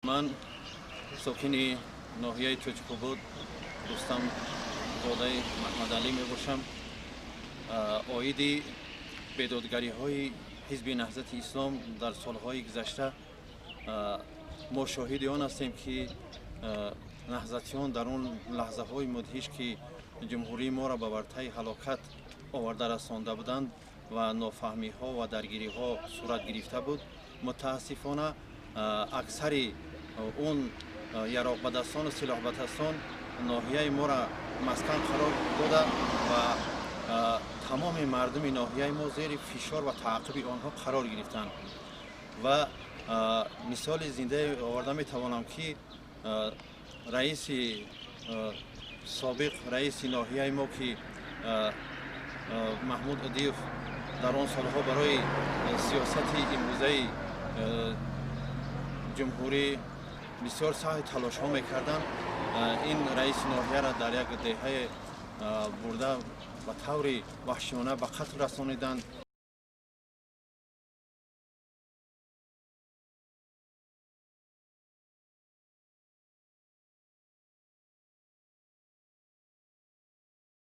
Ман сокини ноҳияи Тоҷикобод Рустамзодаи Маҳмадалӣ мебошам. Оиди бедодгариҳои Ҳизби Наҳзати Ислом дар солҳои гузашта мо шоҳиди он ҳастем, ки наҳзатиён дар он лаҳзаҳои мудҳиш, ки ҷумҳурии моро ба вартаи ҳалокат оварда расонда буданд ва нофаҳмиҳо ва даргириҳо сурат гирифта буд, мутаассифона, аксари он яроқбадастону силоҳбадастон ноҳияи моро маскан қарор дода ва тамоми мардуми ноҳияи мо зери фишор ва таъқиби онҳо қарор гирифтанд. Ва мисоли зиндае оварда метавонам, ки раиси собиқ, раиси ноҳияи мо, ки Маҳмуд Одиев, дар он солҳо барои сиёсати имрӯзаи ҷумҳурӣ бисёр саъю талошҳо мекарданд, ин раиси ноҳияро дар як деҳае бурда, ба таври ваҳшиёна ба қатл расониданд.